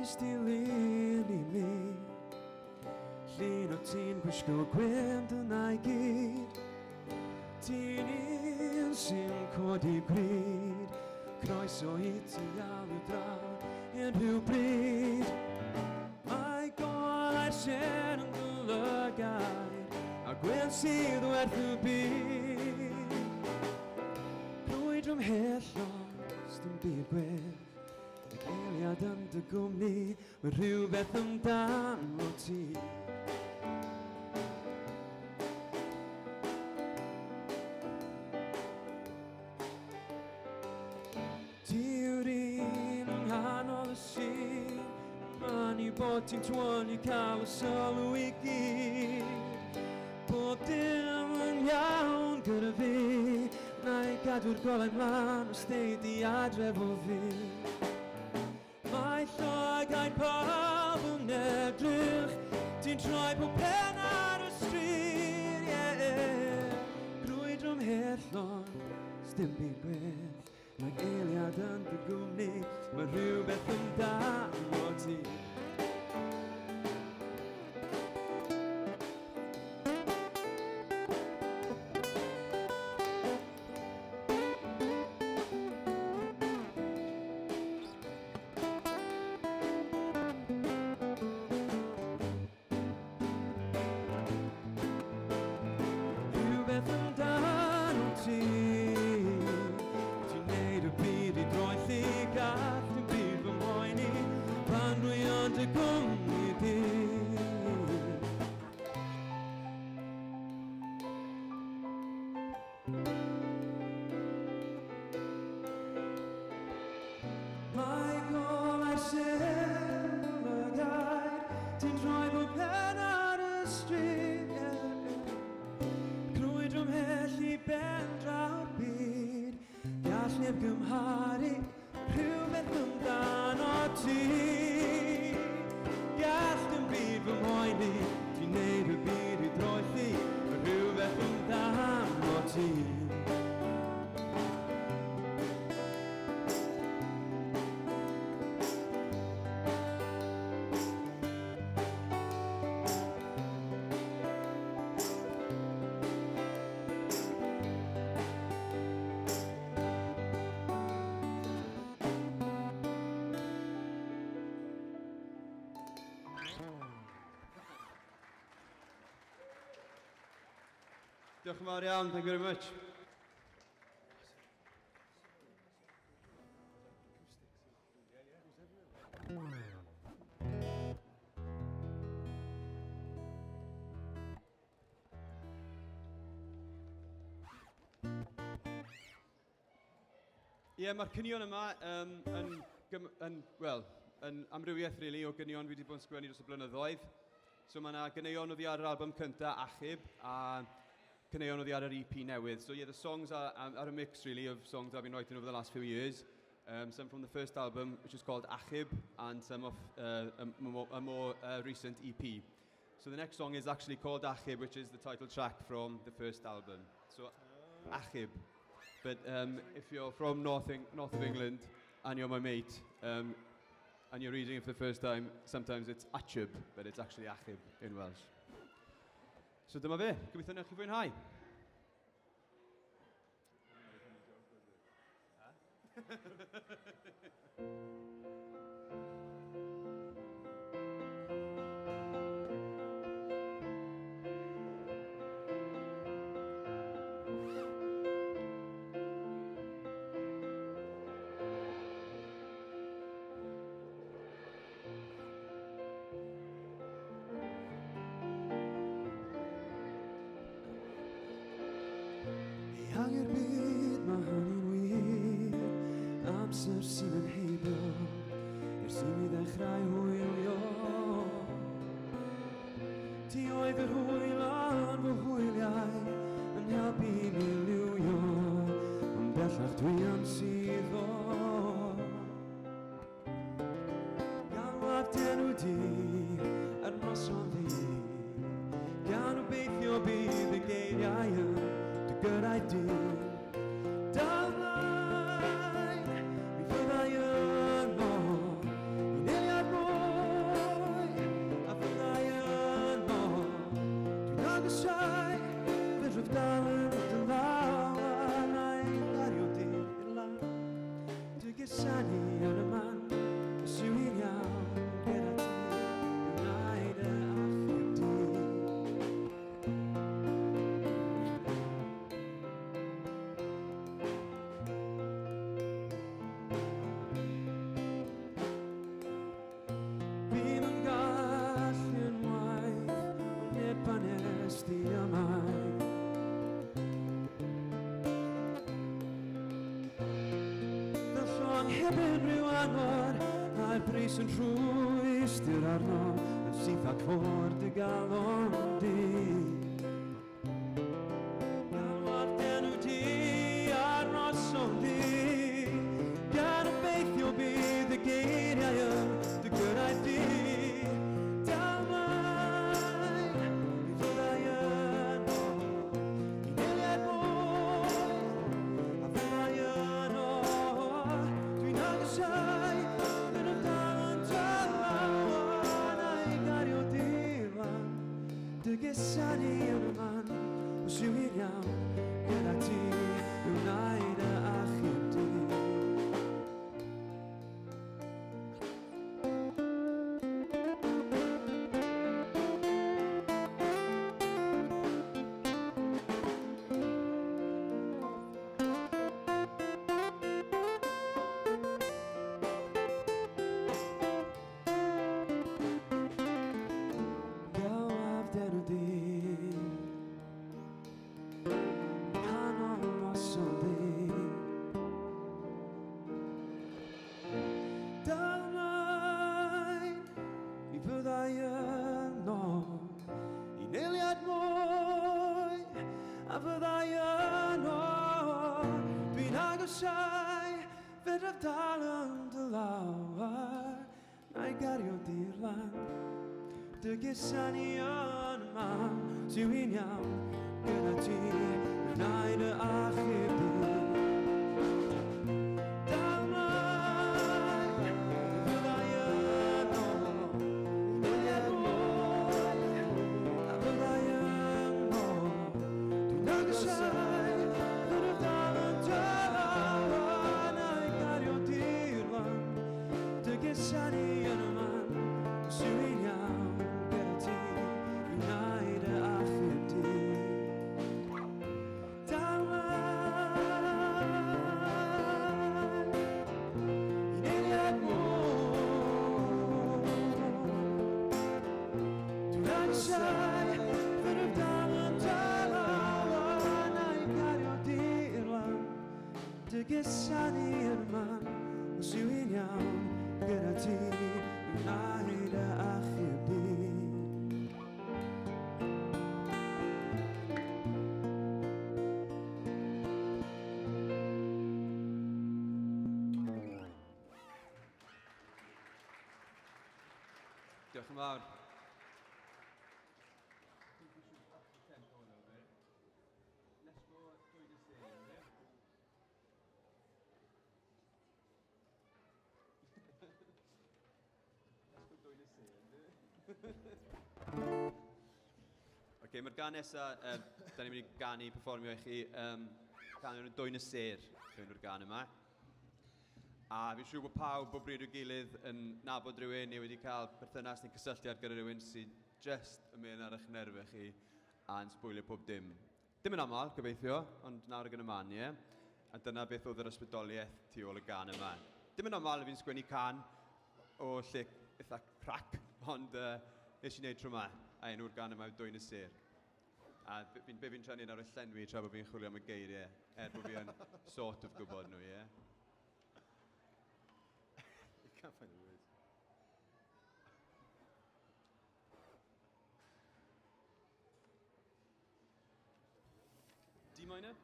Crist i lun i mi. Llun o ti'n gwisgo gwyn dyna i gyd. Ti'n un sy'n codi gryd. Croeso i ti alw draw unrhyw bryd. Mae golau'r sêr yn dy lygaid, a gwyn sydd werth y byd. Crwydro ymhell ond dim byd gwell, ac eiliad yn dy gwmni, mae rhywbeth amdano ti. Ti yw'r un yng nghanol y sir, man i bod ti'n twynnu cael y sylw i gyd. Bob dim yn iawn gyda fi, na i gadw'r golau mlaen os dei di adref o fi. Mae llygaid pawb yn edrych, ti'n troi pob pen ar y stryd, yeah. Crwydro ymhell ond sdim byd gwell, nag eiliad yn dy gwmni, mae rhywbeth amdano ti. Rhywbeth amdano ti. Ti'n neud y byd i droelli, gall dim byd fy mhoeni pan dwi yn dy gwmni di. Mae golau'r sêr yn dy lygaid, ti'n troi pob pen ar y stryd, yeah. Crwydro ymhell i ben draw'r byd, gall neb gymharu rhywbeth amdano ti. Gall dim byd fy mhoeni, ti'n neud y byd i droelli, mae rhywbeth amdano ti. Diolch yn fawr iawn, thank you very much. Ie, mae'r caneuon yma yn amrywiaeth really, o ganeuon fi wedi bod yn sgwennu dros y blynyddoedd. So mae yna ganeuon oddi ar yr album cyntaf, Achub, a caneuon oddi ar yr EP newydd. So yeah, the songs are a mix really of songs I've been writing over the last few years. Some from the first album, which is called Achub, and some of a more recent EP. So the next song is actually called Achub, which is the title track from the first album. So Achub. But if you're from north of England and you're my mate, and you're reading it for the first time, sometimes it's Achub, but it's actually Achub in Welsh. So dyma fe, gobeithio newch chi fwynhau. Eang i'r byd, mae hynny'n wir. Amser sy'n mynd heibio, ers i mi ddechrau hwylio. Ti oedd yr hwyl yn fy hwyliau, yn helpu mi liwio, ond bellach dwi am suddo. Galwaf d'enw di ar noson ddu, gan obeithio bydd y geiriau yn dy gyrraedd di. Dal mlaen, mi fyddai yno, un eiliad mwy. gusani yn y man, os yw hi'n iawn gyda ti, wna i dy achub di. Fi'm yn gallu'n waith, ond neb pan est di ymaith. Fel llong heb unrhyw angor, a'r pris yn rhwystr arno, yn syth at fôr dy galon di. Galwaf d'enw di ar noson di, gan obeithio bydd y geiriau yn dy gyrraedd di. Dal mlaen, mi fydda i yno, un eiliad mwy, a fydda i yno. Dwi'n agosau, yn y dal yn dy law, na'i gario di lan, dy gusanu yn y man, os yw hi'n iawn gyda ti, mi wna i dy achub di. Galwaf d'enw di, nghanol noson ddu. Dal mlaen, mi fydda i yno, un eiliad mwy, a fydda i yno. Dwi'n agosau, fedraf dal yn dy law, na'i gario di'r lan. Dy gusanu yn y man, os yw hi'n iawn gyda ti, mi wna i dy achub di. Dal mlaen, mi fydda i yno, un eiliad mwy, a fydda i yno. Dwi'n agosau, fedraf dal yn dy law, na'i gario di'r lan. Dy gusanu yn y man, os yw hi'n iawn gyda ti, mi wna i dy achub di. Dal mlaen, un eiliad mwy. Dwi'n agosau, fedraf dal yn dy law, na'i gario di'r lan. Dy gusanu yn y man, os yw hi'n iawn gyda ti, mi wna i dy achub di. Diolch yn fawr. Oce, mae'r gan nesaf, da ni'n mynd i ganu, perfformio i chi, cân o'r enw Dwyn y Sêr, yw enw'r gan yma. A fi'n siŵr bod pawb bob bryd i'w gilydd yn nabod rhywun neu wedi cael perthynas neu cysylltiad gyda rhywun sydd just yn mynd ar eich nerfau chi a'n sbwylio pob dim. Dim yn aml, gobeithio, ond nawr ag yn y man, ie? A dyna beth oedd yr ysbrydoliaeth tu ôl y gan yma. Dim yn aml fi'n sgwennu can o lle eitha crac, ond nes i wneud tro yma, a enw'r gan yma yw Dwyn y Sêr. A be fi'n trio neud nawr yw llenwi tra bod fi'n chwilio am y geiriau, er bod fi yn sort of gwybod nhw, ie? You can't find the words. D minor?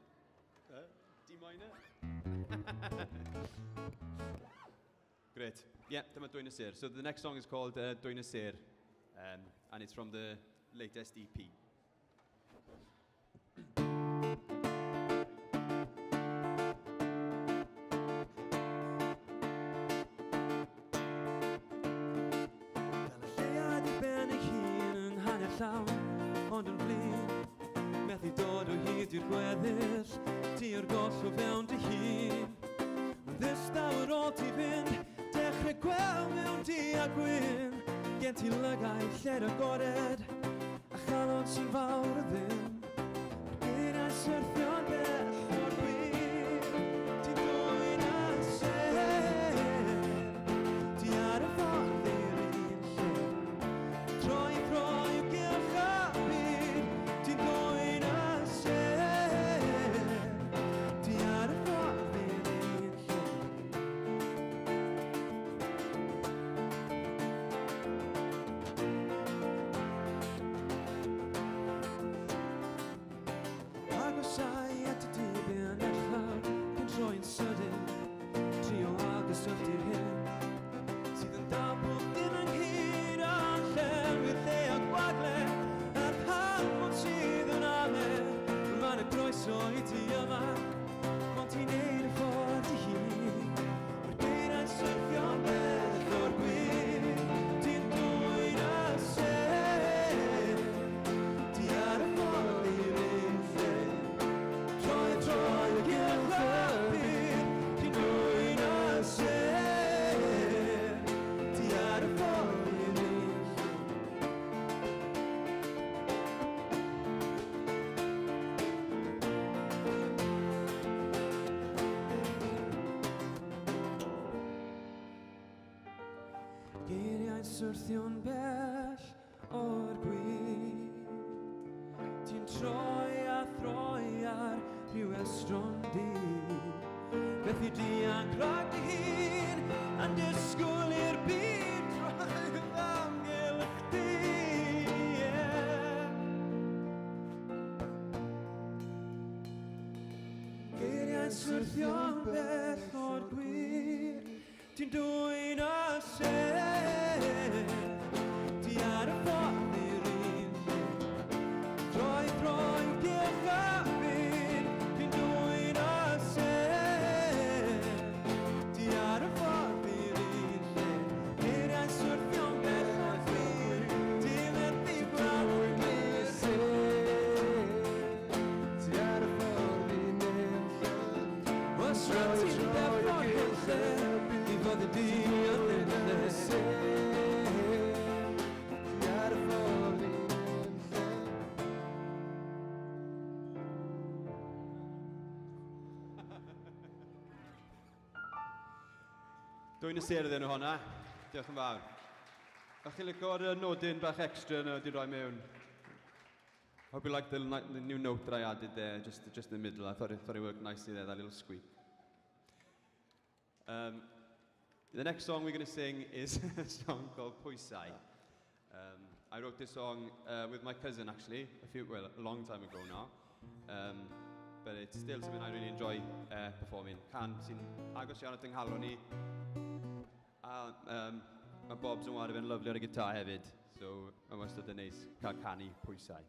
D minor? Great. Yeah, dyma Dwyn y Sêr. So the next song is called Dwyn y Sêr, and it's from the latest EP. Fel y lleuad i ben ei hun yn hanner llawn, ond yn flin, methu dod o hyd i'r gweddill, ti o'r goll o fewn dy hun. Mae'n ddistaw ar ôl ti fynd, dechrau gweld mewn du a gwyn. Gen ti lygaid lled agored, a chalon sy'n fawr o ddim. Mae'r geiriau'n syrthio'n bell o'r gwir, ti'n dwyn y sêr. Ti ar y ffordd i'r un lle, troi troi o gylch y byd. Ti'n dwyn y sêr, ti ar y ffordd i'r un lle. Agosau at y dibyn ellawr, cyn troi'n sydyn, trio ailgysylltu'r hyn sydd yn dal pob dim ynghyd a llenwi'r lle a gwagle a'r hanfod sydd yn ame. Mae 'na groeso i ti yma, mond ti'n neud y ffordd dy hun. Mae'r geiriau'n syrthio'n bell o'r gwir, ti'n dwyn y sêr. Ti ar y ffordd i'r un lle, troi a troi o gylch y byd. Ti'n dwyn y sêr, ti ar y ffordd i'r un lle. Geiriau'n syrthio'n bell o'r gwir, ti'n troi a throi ar rhyw estron dir. Beth i dianc rhag dy hun, a'n disgwyl i'r byd droi amgylch di. Yeah. Geiriau'n syrthio'n bell o'r gwir, ti'n dwyn y sêr. Ti ar y ffordd i'r un lle, troi troi o gylch y byd. Ti'n dwyn y sêr, ti ar y ffordd i'r un lle. Geiriau'n syrthio'n bell o'r gwir, ti'n methu gweld y Sêr, ti ar y ffordd i nunlle. Os rwyt ti'n deffro'r hunlle, i fod y di yn unlle. Sêr, ti ar y ffordd i nunlle. Dwyn y sêr iddyn nhw honna. Diolch yn fawr. Ych chi'n licio'r nodyn bach extra yna wedi rhoi mewn? Hope you like the new note that I added there, just in the middle. I thought it worked nicely there, that little squeak. The next song we're going to sing is a song called Pwysau. I wrote this song with my cousin, actually, a long time ago now. But it's still something I really enjoy performing. Cân sy'n agos iawn at yng nghalon i. A mae Bob's yn whare fe'n lyfli ar y gitar hefyd. So mae wastad yn neis cael canu Pwysau.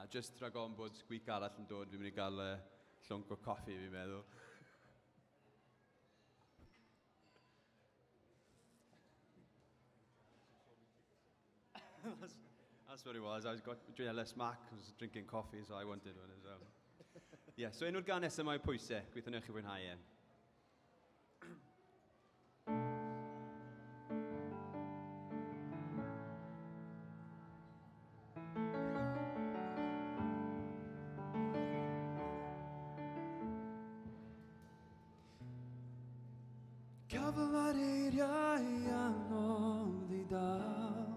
A just rhag ofn bod squeak arall yn dod, fi'n mynd i gael llwnc o coffi, fi'n meddwl. That's what it was. I was got jealous. Mark was drinking coffee, so I wanted one as well. Yeah, so enw'r gân nesaf yma yw Pwysau. Gobeithio newch chi fwynhau e. Cafodd ar eiriau anodd i dal,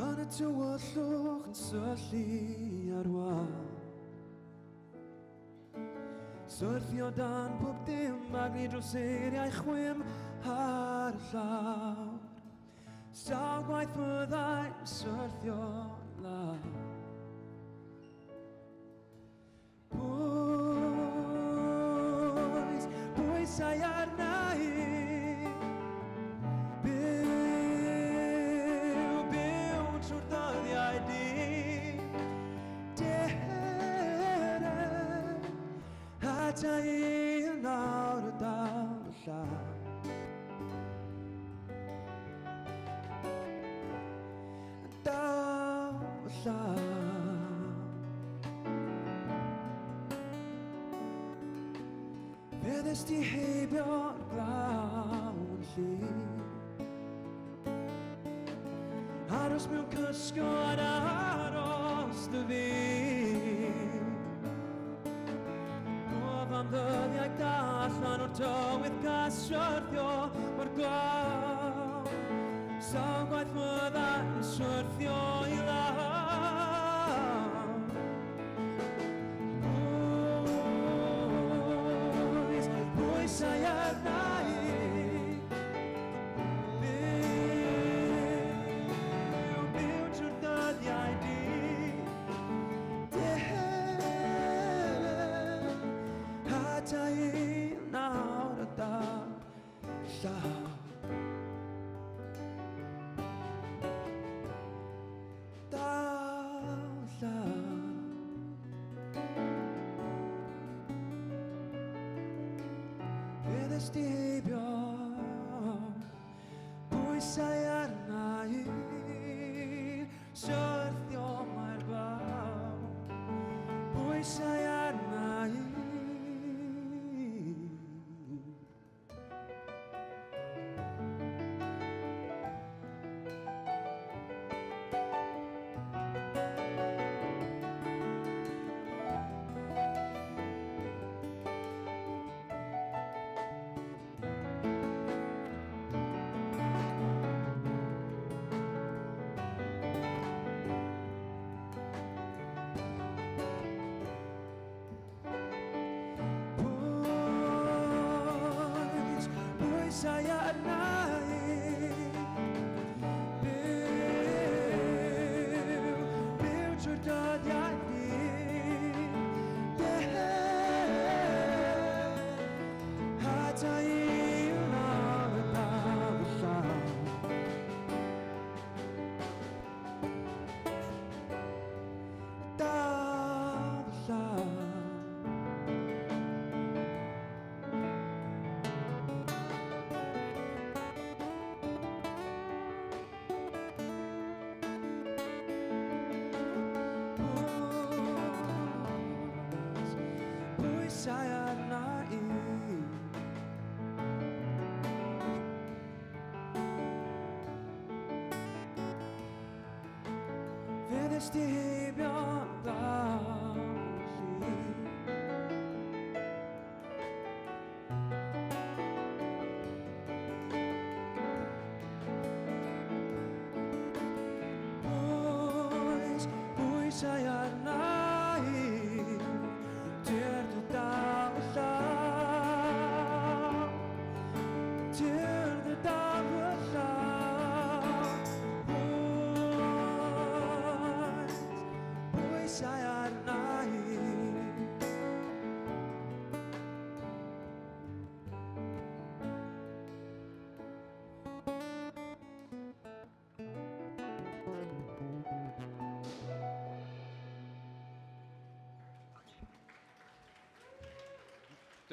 yn y tywyllwch yn syllu ar wal. Syrthio dan pob dim, maglu dros eiriau chwim ar y llawr. Sawl gwaith fyddai'n syrthio lawr. Pwys, pwysau arna i. Byw, byw trwy'r dyddiau du. Dere ata i yn awr o dal y llaw. Dal y llaw. Fe di heibio'r glaw yn lli. Aros mewn cysgod, aros dy fi. Gof am ddyddiau da allan o'r tywydd cas syrthio mae'r glaw. Sawl gwaith fydda'n syrthio i lawr. Pwysau arna i. Byw, byw trwy'r dyddiau di. Ata i nawr a dal llaw. Dal llaw. Fe ddest di heibio, pwysau arna i, syrthio mae'r glaw, pwysau arna i. Pwysau arna i. Byw, byw trwy'r dyddiau di. Ata i nawr y dal llaw. Dal llaw. Pwysau arna i. Fe ddest di heibio'n glaw lli. Pwysau arna i. Tyrd y dal y llaw. Tyrd y dal y llaw. Pwysau arna i.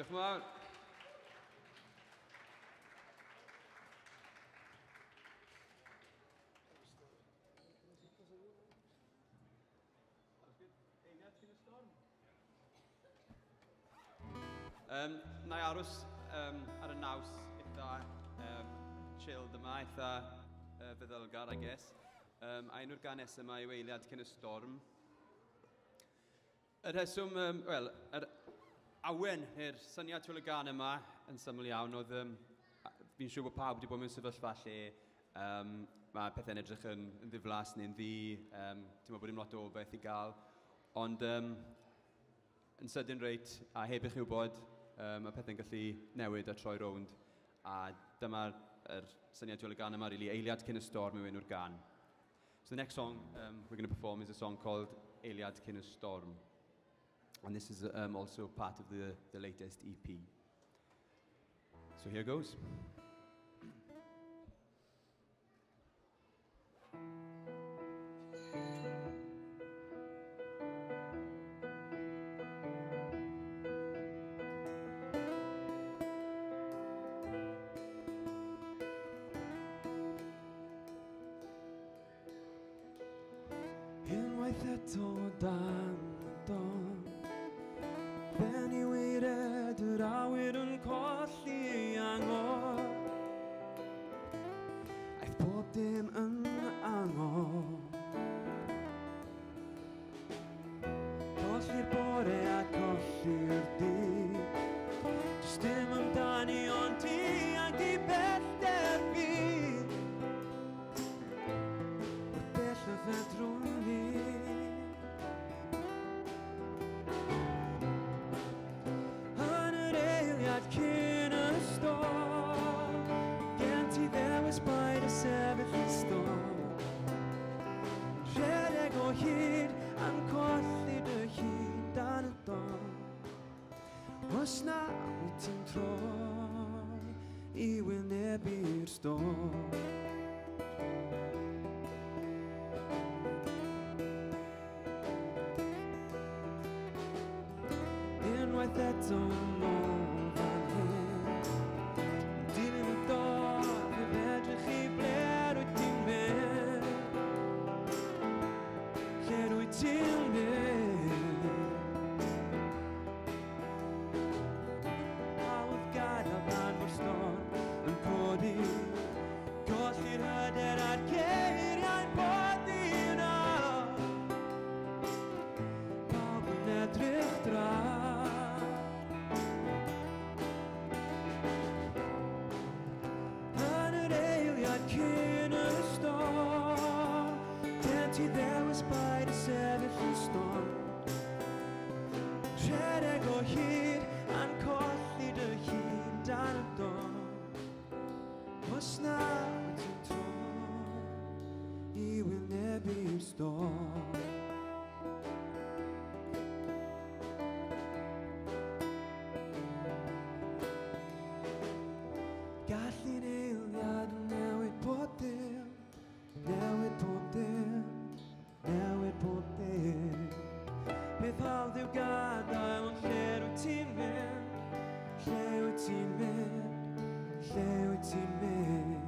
Diolch yn fawr. Na i aros ar y naws eitha chilled yma, eitha feddylgar, I guess. A enw'r gan nesaf yma yw Eiliad Cyn y Storm. Y rheswm, wel, yr awen neu'r syniad tu ôl y gan yma yn syml iawn oedd, fi'n siŵr bod pawb wedi bod mewn sefyllfa lle mae pethau'n edrych yn ddiflas neu'n ddu, ti'n meddwl bod dim lot o obaith i gael, ond yn sydyn reit, a heb i chi wybod, mae pethau'n gallu newid a troi rownd, a dyma'r syniad tu ôl y gan yma, really, Eiliad Cyn y Storm yw enw'r gan. So the next song we're going to perform is a song called Eiliad Cyn y Storm. And this is also part of the latest EP. So here goes. Unwaith eto dan y don, ben i weired yr awyr yn dianc i bellter byd, mor bell y fedrwn ni. Yn yr eiliad cyn y storm, gen ti ddewis paid â sefyll yn storm. Rhedeg o hyd am colli dy hun dan y don. Os na wyt ti'n troi i wynebu'r storm. Unwaith eto nôl fan hyn, dilyn y dorf, heb edrych i ble rwyt ti'n mynd. Lle rwyt ti'n mynd. Hawdd gadael pan fo'r storm yn codi, colli'r hyder a'r geiriau'n boddi yno. Pawb yn edrych draw. Yn yr eiliad cyn y storm, gen ti ddewis paid â sefyll yn storm. Rhedeg o hyd a'n colli dy hun dan y don. Os na wyt ti'n troi i wynebu'r storm. Gall un eiliad newid pob dim, newid pob dim, newid pob dim. Peth hawdd yw gadael, ond lle wyt ti'n mynd? Lle wyt ti'n mynd? Lle wyt ti'n mynd?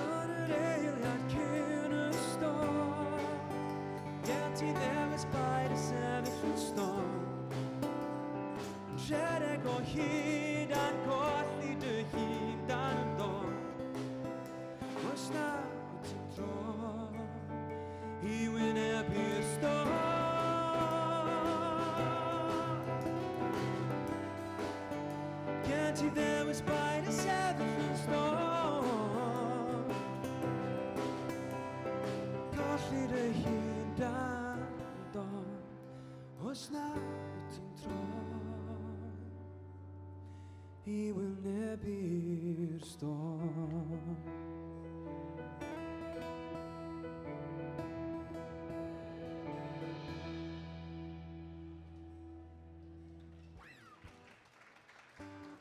Yn yr eiliad cyn y storm, gen ti ddewis paid â sefyll yn storm. Rhedeg o hyd a'n colli dy hun dan y don. Os na wyt ti'n troi i wynebu'r storm. Gen ti ddewis paid â sefyll yn storm. Colli dy hun dan y don. Os na wyt ti'n troi i wynebu'r storm.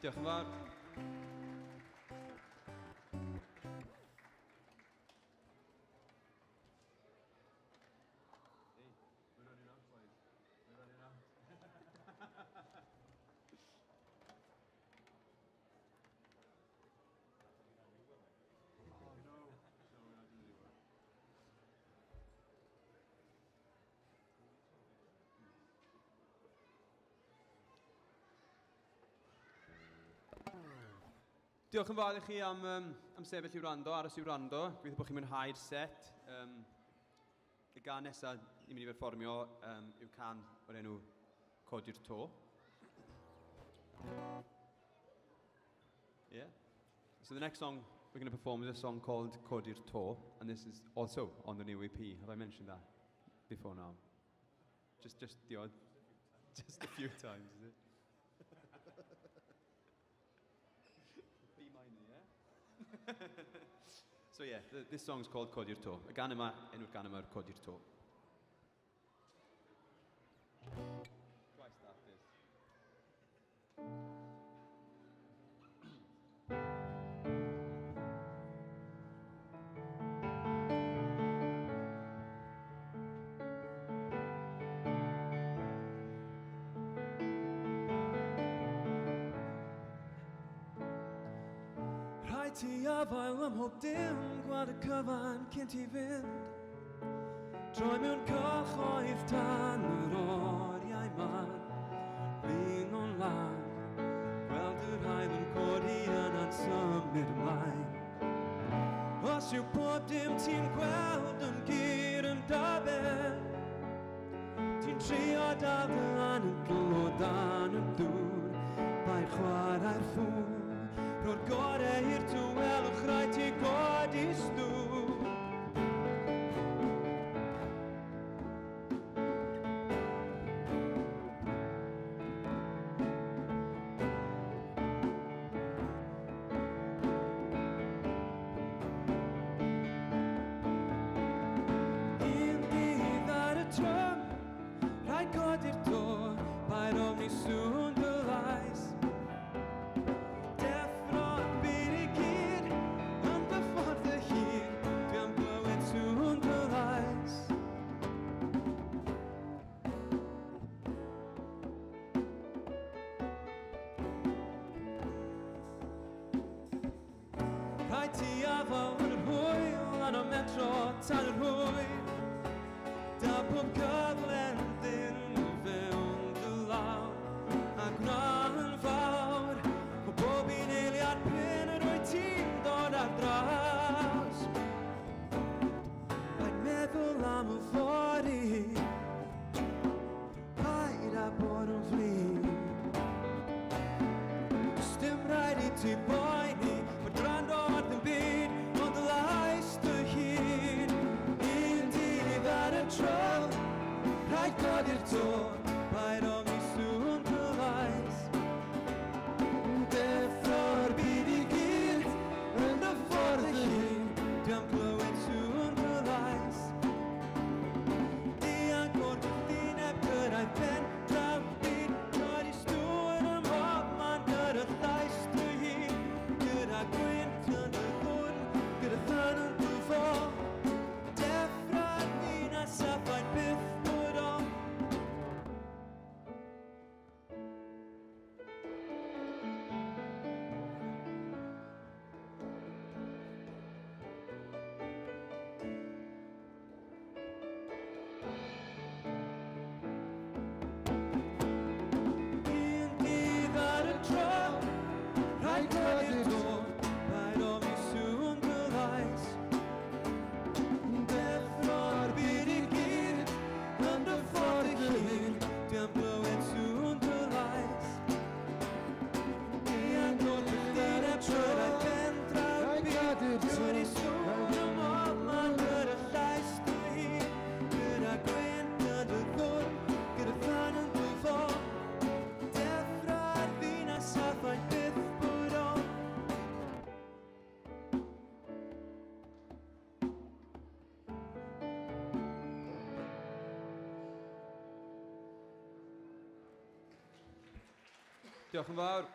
Diolch yn fawr. Diolch yn fawr i chi am sefyll i wrando, aros i wrando. Gobeithio bod chi'n mwynhau'r set. Y gân nesaf ni'n mynd i berfformio yw cân o'r enw Codi'r To. Yeah. So the next song we're going to perform is a song called Codi'r To, and this is also on the new EP. Have I mentioned that before now? Just the odd, just a few times, is it? B minor, yeah? This song's called Codi'r To. Y gân yma, enw'r gân yma yw'r Codi'r To. Do I start this? Rhaid ti afael ym mhob dim, gweld y cyfan cyn ti fynd. Troi mewn cychoedd tan yr oriau man, blin o'n lan, gweld yr haul yn codi yna'n symud ymlaen. Os yw pob dim ti'n gweld yn gyr yn daben, ti'n trio dal dy anadl o dan y dŵr, paid chwarae'r ffŵl. Rho'r gorau i'r tawelwch, rhaid ti godi stŵl. Un dydd ar y tro, rhaid codi'r to, paid ofni sŵn dy lais. Deffro'r byd i gyd, yn dy ffordd dy hun, dwi am glywed sŵn dy lais. Rhaid ti afael yn yr hwyl, a'n o metro tan yr hwyr. Da pob cyfle'n dyn o fewn dy law, a gwna yn fawr o bob un eiliad prin yr wyt ti'n dod ar draws. Paid meddwl am yfory, paid â bod yn flin. Does dim rhaid i ti boeni, bod gwrando ar ddim byd, ond dy lais dy hun. Un dydd ar y tro, rhaid codi'r to, paid ofni sŵn dy lais. Deffro'r byd i gyd, yn dy ffordd dy hun, dwi am glywed sŵn dy lais. Dianc o'r gwrthwyneb, cyrraedd pen draw'r byd, codi stŵr ym mhob man gyda llais dy hun. Gyda gwynt yn dy ddwrn, gyda thân yn dy fol. Deffro'r ddinas a phaid byth bod ofn. Un dydd ar y tro, rhaid codi'r to, paid ofni sŵn dy lais. Deffro'r byd i gyd, yn dy ffordd dy hun, dwi am glywed sŵn dy lais. Dianc o'r gwrthwyneb, cyrraedd pen draw'r byd, codi sŵn ym mhob man gyda llais dy hun. Gyda gwynt yn dy ddwrn, gyda thân yn dy fol. Deffro'r ddinas a phaid byth bod ofn. Diolch yn fawr.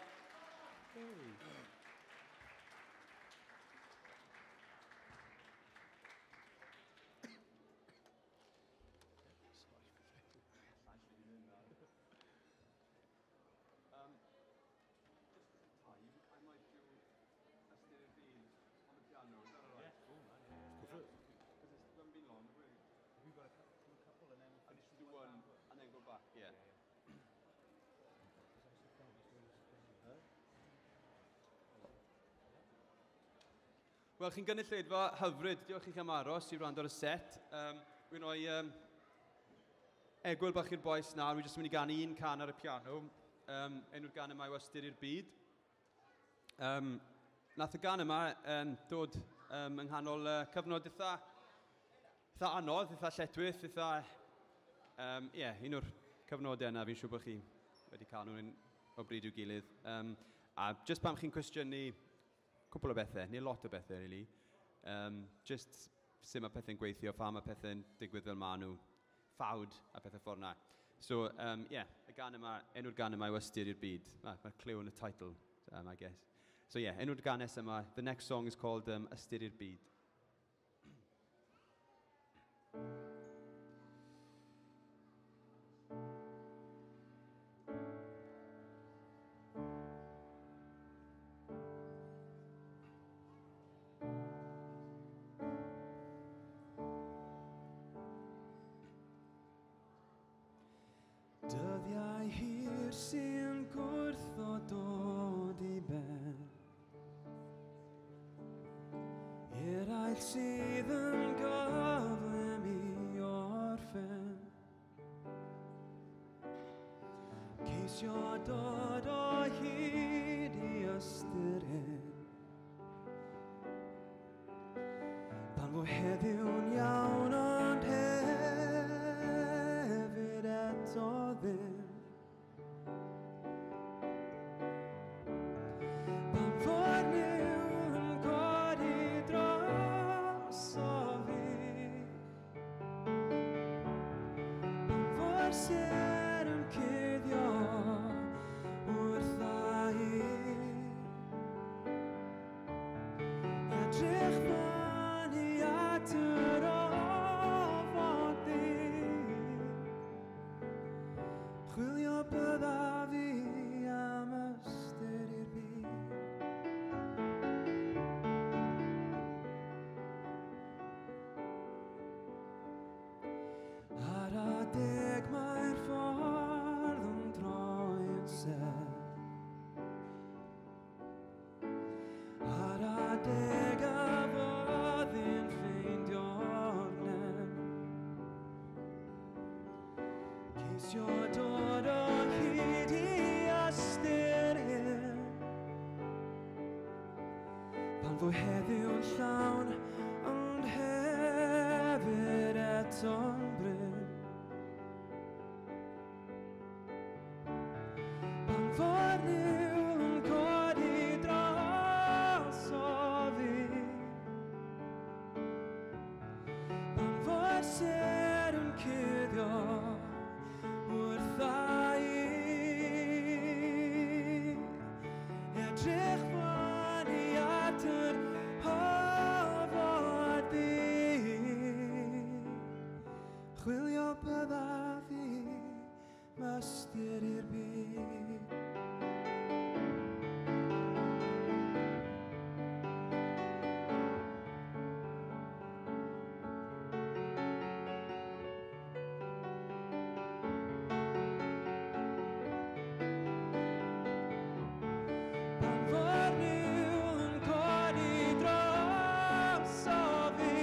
Wel, chi'n gynulleidfa hyfryd. Diolch i chi am aros i wrando ar y set. Wi'n rhoi egwyl bach i'r bois nawr. Wi jyst yn mynd i ganu un can ar y piano. Enw'r gan yma yw Ystyr i'r Byd. Nath y gan yma dod yng nghanol cyfnod eitha anodd, eitha lletchwith, eitha... Ie, un o'r cyfnodau yna fi'n siŵr bod chi wedi cael nhw'n o bryd i'w gilydd. A jyst pan chi'n cwestiynu cwpl o bethau, neu lot o bethau, really. Just sut mae pethau'n gweithio, pam mae pethau'n digwydd fel maen nhw, ffawd a pethau ffordd na. So, yeah, y gan yma, enw'r gan yma yw Ystyr i'r Byd. Mae'r cliw yn y title, I guess. So yeah, enw'r gan nesaf yma, the next song is called Ystyr i'r Byd. sydd yn gyflym i orffen. Ceisio dod o hyd i ystyr hyn. Pan fo heddiw'n iawn ond hefyd eto ddim. Pan fo'r niwl yn codi drosof fi, pan fo'r sêr yn cuddio wrtha i, edrych fyny at yr ofod du, chwilio byddaf i am ystyr i'r byd. Ar adeg mae'r ffordd yn troi yn serth, ar adeg a fyddi'n ffeindio'r nerth, ceisio dod o hyd i ystyr hyn. Pan fo heddiw'n llawn, ond hefyd eto'n brin. Pan fo'r niwl yn codi drosof fi, pan fo'r sêr yn cuddio wrtha i, edrych fyny at yr hofod du, chwilio byddaf i ystyr i'r byd. Pan fo'r niwl yn codi drosof fi,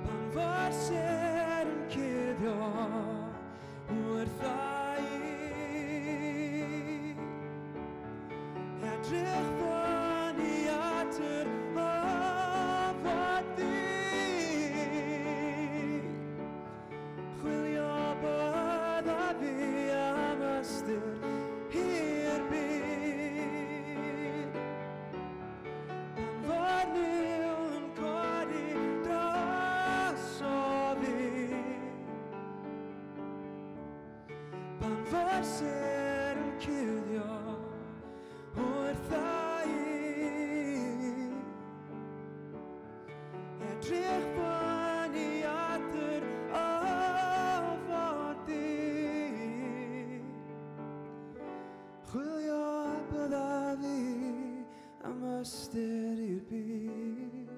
pan fo'r sêr yn cuddio wrtha i, edrych fyny at yr ofod du, chwilio byddaf i am ystyr i'r byd. Pan fo'r niwl yn codi drosof fi, pan fo'r sêr yn cuddio wrtha i, edrych fyny at yr ofod du, chwilio byddaf i am ystyr i'r byd.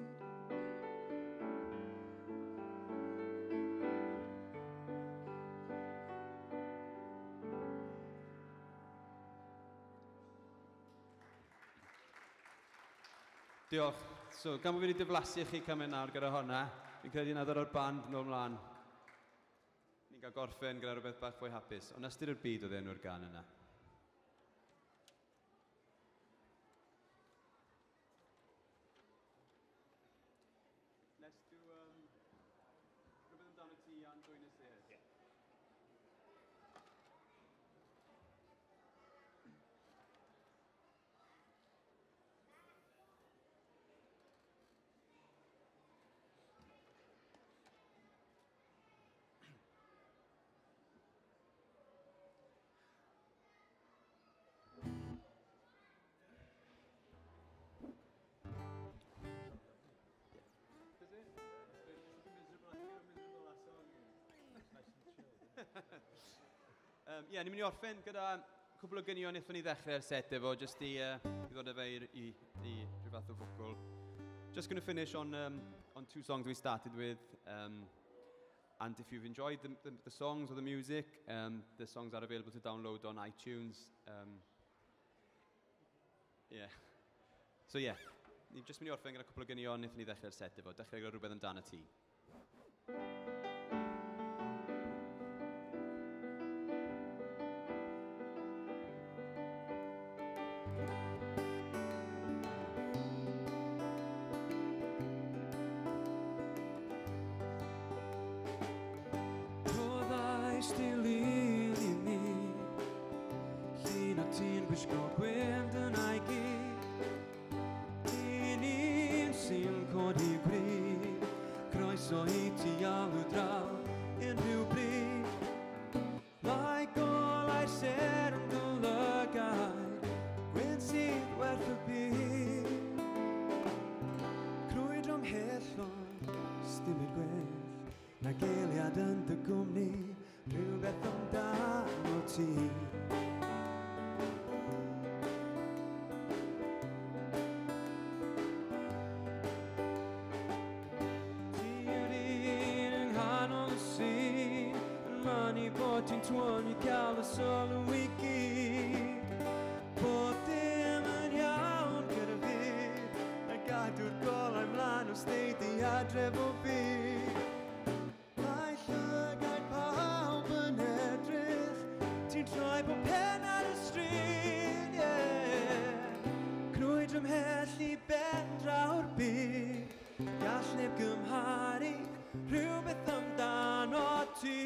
Diolch. So, gan bod fi wedi diflasu chi cymryd nawr gyda hwnna, fi'n credu na ddod o'r band nôl mlaen. Ni'n cael gorffen gyda rhywbeth bach fwy hapus. Ond ystyr i'r byd oedd enw'r gan yna. Let's do rhywbeth amdano ti a'n dwyn y sêr. Yeah. Ie, ni'n mynd i orffen gyda cwpl o gynion wnaethon ni ddechrau'r set efo, jyst i ddod â fe i rhyw fath o fwcwl. Just going to finish on two songs we started with. And if you've enjoyed the songs or the music, the songs are available to download on iTunes. Yeah. So yeah. Ni'n jyst mynd i orffen gyda cwpl o ganeuon wnaethon ni ddechrau'r set efo. Dechrau gyda Rhywbeth Amdano Ti. Rhoddais di lun i mi, llun o ti'n gwisgo gwyn, dyna i gyd. Un un sy'n codi gwrid, croeso i ti alw draw unrhyw bryd. Mae golau sêr yn dy lygaid, gwyn sydd werth y byd. Crwydro ymhell ond sdim byd gwell nag eiliad yn dy gwmni, rhywbeth amdano ti. Ti yw'r un yng nghanol y sîn, yn mynnu bod ti'n twynnu cael y sylw i gyd. Bob dim yn iawn gyda fi, a gadw'r golau mlaen os wnei di adref o fi. Mae llygaid pawb yn edrych, ti'n troi bob pen ar y stryd, yeah. Crwydro ymhell i ben draw'r byd, gall neb gymharu rhywbeth amdano ti.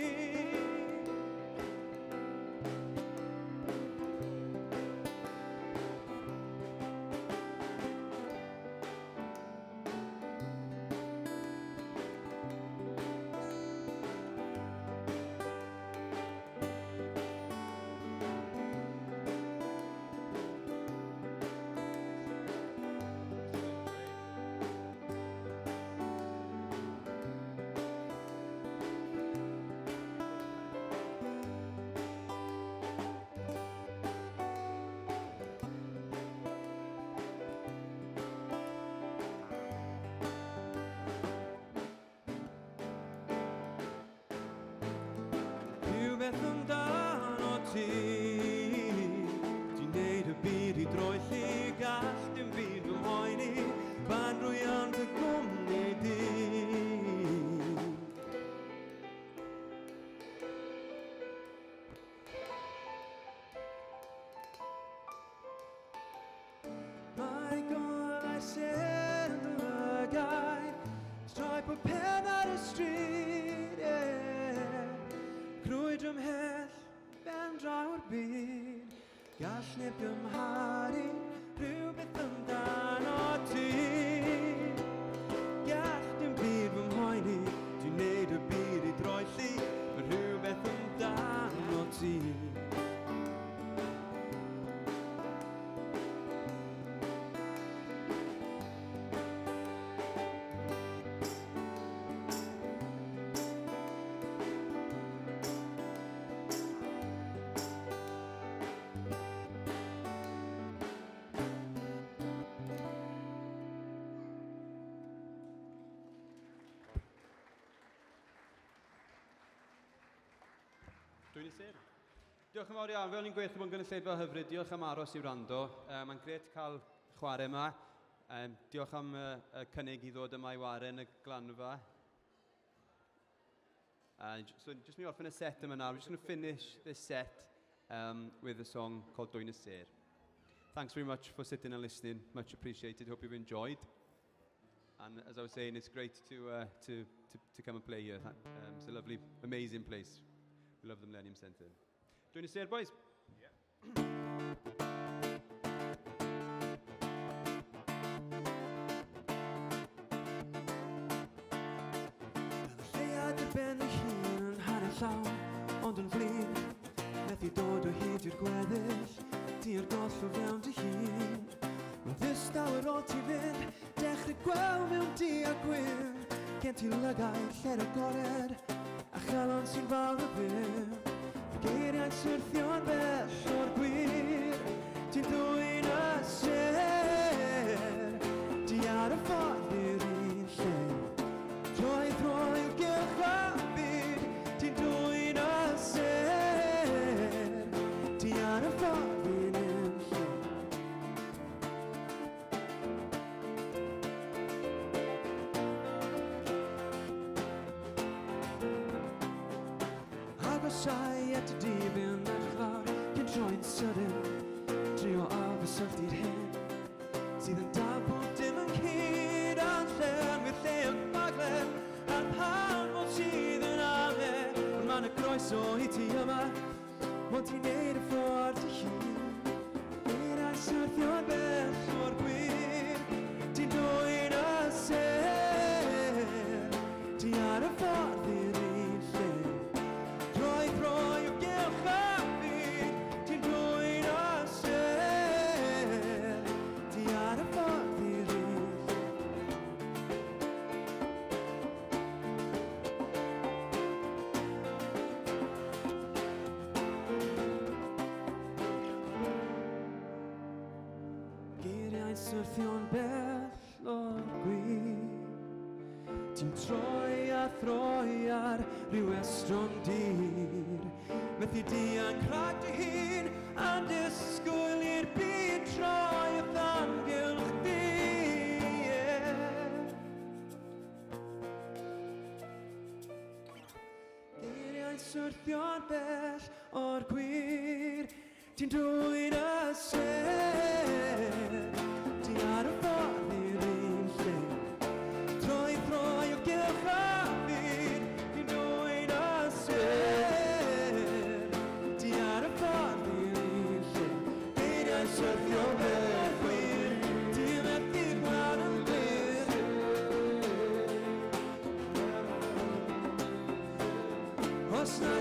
Rhywbeth amdano ti, ti'n neud y byd i droelli, gall dim byd fy mhoeni, pan rwy yn dy gwmni di. Mae golau sêr yn dy lygaid, troi pob pen ar y stryd, yeah. Crwydro ymhell, ben draw'r byd, gall neb gymharu rhywbeth amdano ti. Gall dim byd fy mhoeni, ti'n neud y byd i droelli, mae rhywbeth amdano ti. Dwyn y sêr. Diolch yn fawr iawn. Fel o'n i'n gweud, bod yn gynulleidfa hyfryd. Diolch am aros i wrando. Mae'n grêt cael chwarae yma. Diolch am y cynnig i ddod yma i ware yn y Glanfa. So just mi orffen y set yma nawr. We're just going to finish this set with a song called Dwyn y Sêr. Thanks very much for sitting and listening. Much appreciated. Hope you've enjoyed. And as I was saying, it's great to come and play here. It's a lovely, amazing place. We love the Millennium Centre. Dwyn y Sêr, boys? Yeah. Bydd y lleuad ar ben ei hun yn hanner llawn, ond yn flin, methu dod o hyd i'r gweddill, ti ar goll o fewn dy hun. Mae'n ddistaw ar ôl ti fynd, dechrau gweld mewn du a gwyn, gen ti lygaid lle'r agored, a chalon sy'n fawr o ddim. Fy geiriau'n syrthio'n bell o'r gwir, ti'n dwyn y sêr, ti ar y ffordd i'r un lle. Troi, troi, gylch y byd, ti'n dwyn y sêr, ti ar y ffordd i'r un lle. Agosau at y dibyn edrych lawr cyn troi'n sydyn, trio ailgysylltu'r hyn sydd yn dal pob dim yn cyd a'n llenwi'r lle yn bagle a'r hanfod sydd yn ale. Ond ma' 'na groeso i ti yma, mond ti'n neud y ffordd dy hun. Geiriau syrthio'n bell o'r gwir, ti'n dwyn y sêr, ti ar y ffordd i'r un lle. Troi, troi o gylch y byd, ti'n dwyn y sêr, ti ar y ffordd i'r un lle. Geiriau'n syrthio'n bell o'r gwir, ti'n troi a throi ar ryw estron dir. Methu dianc rhag dy hun a'n disgwyl i'r byd troi wrth amgylch di. Geiriau'n syrthio'n bell o'r gwir, ti'n dwyn y sêr, ti ar y ffordd i'r un lle. Troi, troi o gylch y byd, ti'n dwyn y sêr, ti ar y ffordd i'r un lle. Geiriau'n syrthio'n bell o'r gwir, ti'n methu gweld yn glir. Os na